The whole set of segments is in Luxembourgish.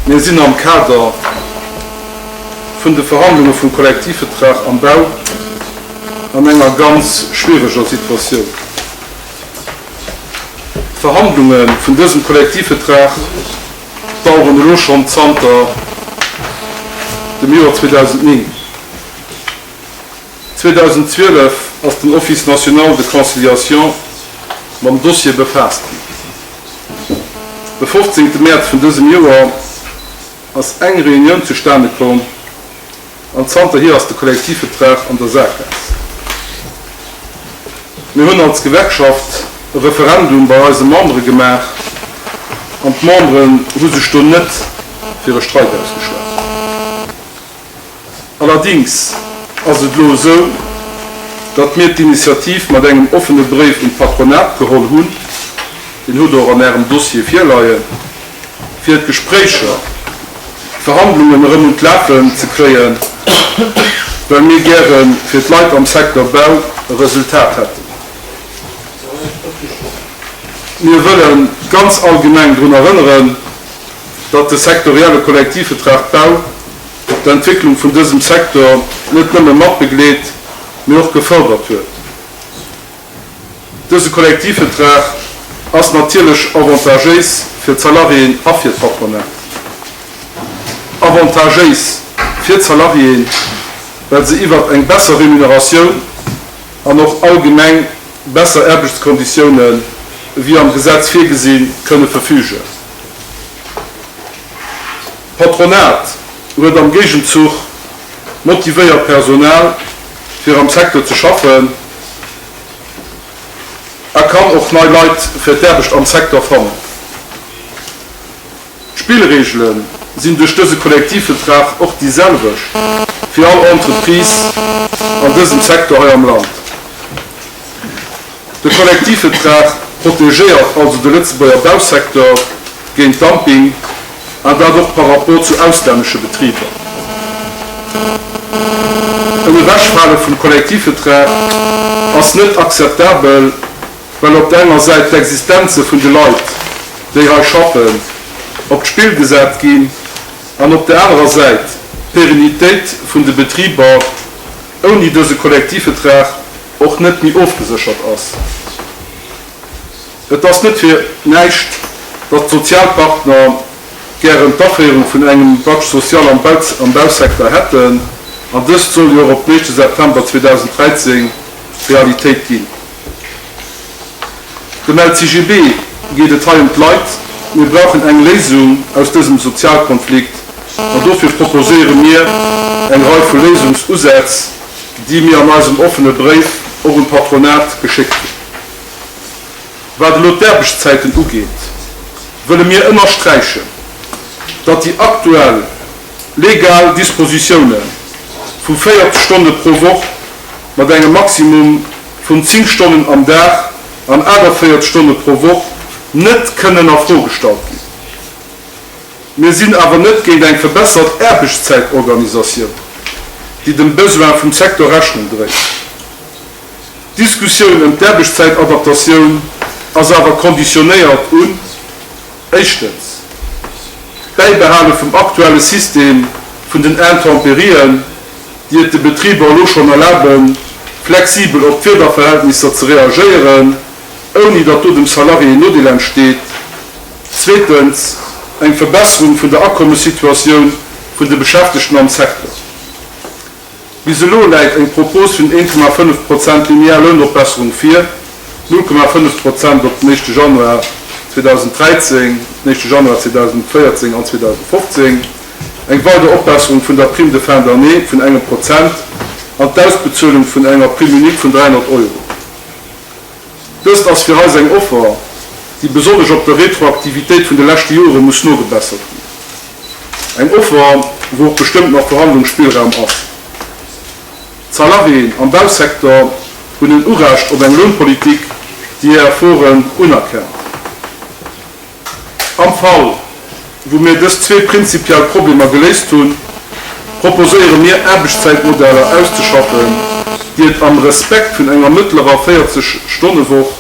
Mir sinn am Kader vun de Verhandlunge vum Kollektivvetrag am Bau an enger ganz schwiereger Situatioun. D'Verhandlunge vun dësem Kollektivvetrag daueren elo schonn zanter dem Joer 2009. 2012 ass den Office national de conciliation mam Dossier befaasst ginn. De 15 Mäerz vun dësem Joer ass eng Reunioun zustane komm an zanterhier ass de Kollektivvetrag an der Sakgaass. Mir hunn als Gewerkschaft e Referendum bei eise Membere gemaach an d'Memberen hu sech do net fir e Streik ausgeschwat. Allerdings ass et elo esou, datt mir d'Initiativ mat engem offene Bréif un d'Patronat geholl hunn, deen hutt Der och an Ärem Dossier virleien, fir d'Gespréicher, d'Verhandlungen erëm un d'Lafen ze kréien, well mir gäre fir d'Leit am Secteur Bau e Resultat hätten. Mir wëlle ganz allgemeng drun erënneren, datt de sektorielle Kollektivvetrag Bau d'Entwécklung vun dësem Secteur net nëmme matbegleet, mee och gefërdert huet. Dëse Kollektivvetrag ass natierlech avantagéis fir d'Salariéen a fir d'Patronat. Avantagéis fir d'Salariéen, well se iwwert eng besser Remuneratioun an och allgemeng besser Aarbechtskonditiounen, ewéi am Gesetz virgesinn, kënne verfügen. D'Patronat huet am Géigenzuch motivéiert Personal fir am Secteur ze schaffen a kann och nei Leit fir d'Aarbecht am Secteur fannen. D'Spillreegele sinn duerch dëse Kollektivvetrag och déi selwecht fir all Entreprise an dësem Secteur hei am Land. De Kollektivvetrag protegéiert also de Lëtzebuerger Bausecteur géint Dumping, an dat och par rapport zu auslännesche Betriber. En Ewechfale vum Kollektivvetrag ass net akzeptabel, well op der enger Säit d'Existenze vun de Leit, déi hei schaffen, op d'Spill gesat ginn an op der anerer Säit d'Perennitéit vun de Betriber ouni dëse Kollektivvetrag och net méi ofgeséchert ass. Et ass net fir näischt, datt d'Sozialpartner gären d'Aféierung vun engem Badge social am Bausecteur hätten, an dëst soll jo och op den éischte September 2013 Realitéit ginn. Dem LCGB geet et hei ëm d'Leit. Mir brauchen eng Léisung aus dësem Sozialkonflikt an dofir proposéiere mir eng Rei vu Léisungsusätz, déi mir an eisem offene Bréif och un d'Patronat geschéckt hunn. Wat elo d'Aarbechtszäiten ugeet, wëlle mir ënnersträichen, datt déi aktuell legal Dispositioune vu 40 Stonne pro Woch mat engem Maximum vun 10 Stonnen am Dag an 48 Stonne pro Woch net kënnen a Fro gestallt ginn. Mir sinn awer net géint eng verbessert Aarbechtszäitorganisatioun, déi dem Besoin vum Secteur Rechnung dréit. D'Diskussioun ëm d'Aarbechtszäitadaptatioun ass awer konditionéiert un, éischtens, d'Bäibehale vum aktuelle System vun den Intempérien, déi et de Betriber elo schonn erlaben, flexibel op d'Wiederverhältnisser ze reagéieren, ouni datt do dem Salarié en Nodeel entsteet, zweetens, eng Verbesserung vun der Akommessituatioun vun de Beschäftegten am Secteur. Bis elo läit eng Propos vun 1,5 Prozent linear Lounopbesserung vir, 0,5 Prozent op den éischte Januar 2013, den éischte Januar 2014 an 2015, eng weider Opbesserung vun der Prime de fin d'année vun engem Prozent an d'Ausbezuelung vun enger Prime unique vun 300 Euro. Dëst ass fir eis eng Offer, déi besonnesch op der Retroaktivitéit vun de leschte Jore muss nogebessert ginn. Eng Offer, wou och bestëmmt nach Verhandlungsspillraum ass. D'Salariéen am Bausecteur hunn en Urecht op eng Lounpolitik, déi hir Efforten unerkennt. Am Fall, wou mir dës zwee prinzipiell Problemer geléist hunn, proposéiere mir, Aarbechtszäitmodeller auszeschaffen, déi et am Respekt vun enger mëttlerer 40 Stonne Woch,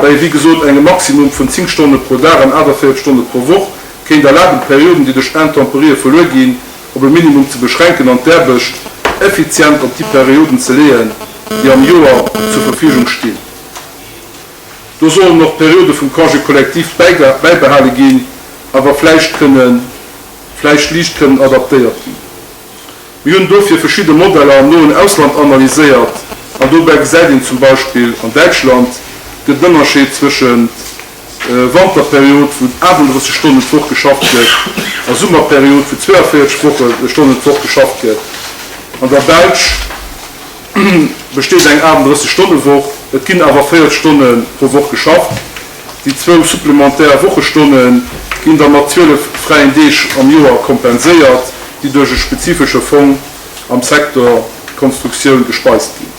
bei wéi gesot engem Maximum vun 10 Stonne pro Dag an 48 Stonne pro Woch. kéint erlaben, d'Perioden, déi duerch Intemperië verluer ginn, op e Minimum ze beschränken an d'Aarbecht effizient op déi Perioden ze leeën, déi am Joer zur Verfügung stinn. Do sollen och d'Periode vum Congé collectif bäibehale ginn, awer vläicht kënnen, vläicht liicht kënnen adaptéiert ginn. Mir hunn dofir verschidde Modeller am noen Ausland analyséiert an dobäi gesäit een zum Beispill, an Däitschland gëtt en Ënnerscheed zwëschent Wanterperiod, wou 38 Stonnen d'Woch geschafft gëtt, a Summerperiod, wou 42 Woche Stonnen d'Woch geschafft gëtt. An der Belsch besteet eng 38 Stonne Woch, et ginn awer 40 Stonne pro Woch geschafft. Déi zwou supplementär Wochestonne ginn da mat 12 fräien Deeg am Joer kompenséiert, déi duerch e spezifesche Fong am Secteur Konstruktioun gespeist ginn.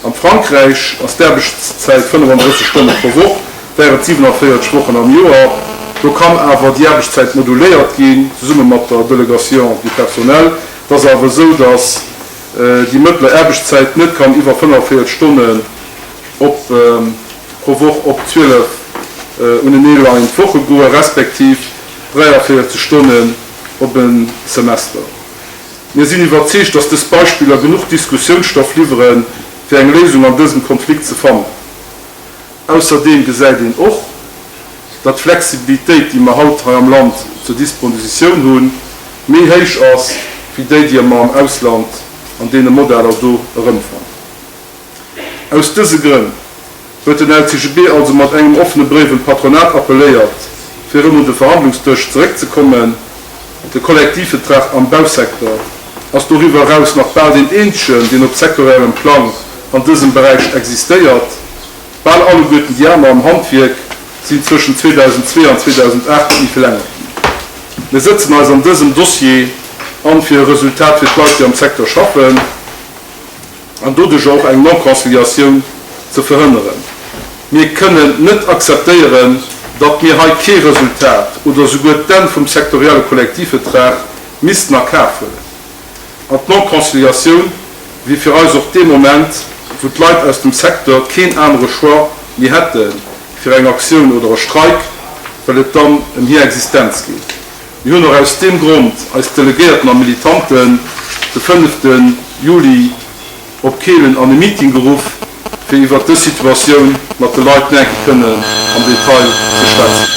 Am Frankräich ass d'Aarbechtszäit 35 Stonne pro Woch während 47 Wochen am Joer. Do kann awer déi Aarbechtszäit moduléiert ginn, zesumme mat der Délégation du personnel. Et ass awer esou, datt déi mëttler Aarbechtszäit net kann iwwer 45 Stonnen op pro Woch op 12 uneneeleiend Woche goe respektiv 43 Stonnen op e Semester. Mir sinn iwwerzeegt, dass dës Beispiller genuch Diskussiounsstoff liwweren, fir eng Léisung an dësem Konflikt ze fannen. Ausserdeem gesäit een och, datt d'Flexibilitéit, déi mer haut hei am Land zur Dispositioun hunn, méi héich ass wéi déi, déi mer am Ausland an deene Modeller do erëmfannen. Aus dëse Grënn huet den LCGB also mat engem offene Bréif un d'Patronat appelléiert, fir erëm un de Verhandlungsdësch zeréckzekommen. De Kollektivvetrag am Bausecteur ass doriwwer eraus nach bal deen eenzegen, deen op sektoriellem Plang an dësem Beräich existéiert. Bal alleguerten déi aner am Handwierk sinn zwëschen 2002 an 2008 net méi verlängert ginn. Mir sëtzen eis an dësem Dossier an fir e Resultat fir d'Leit, déi am Secteur schaffen. An doduercher och eng Non-Conciliatioun ze verhënneren. Mir kënnen net akzeptéieren, datt mir hei kee Resultat oder souguer d'Enn vum sektorielle Kollektivvetrag missten a Kaf huelen. An d'Non-Conciliatioun wier fir eis och dee Moment, wou d'Leit aus dem Secteur keen anere Choix méi hätte fir eng Aktioun oder e Streik, well et dann ëm hir Existenz geet. Mir hunn och aus deem Grond eis Delegéierten a Militanten de fënnefte Juli op Kehlen an e Meeting geruff, fir iwwert dës Situatioun mat de Leit nach eng Kéier kënnen am Detail ze schwätzen.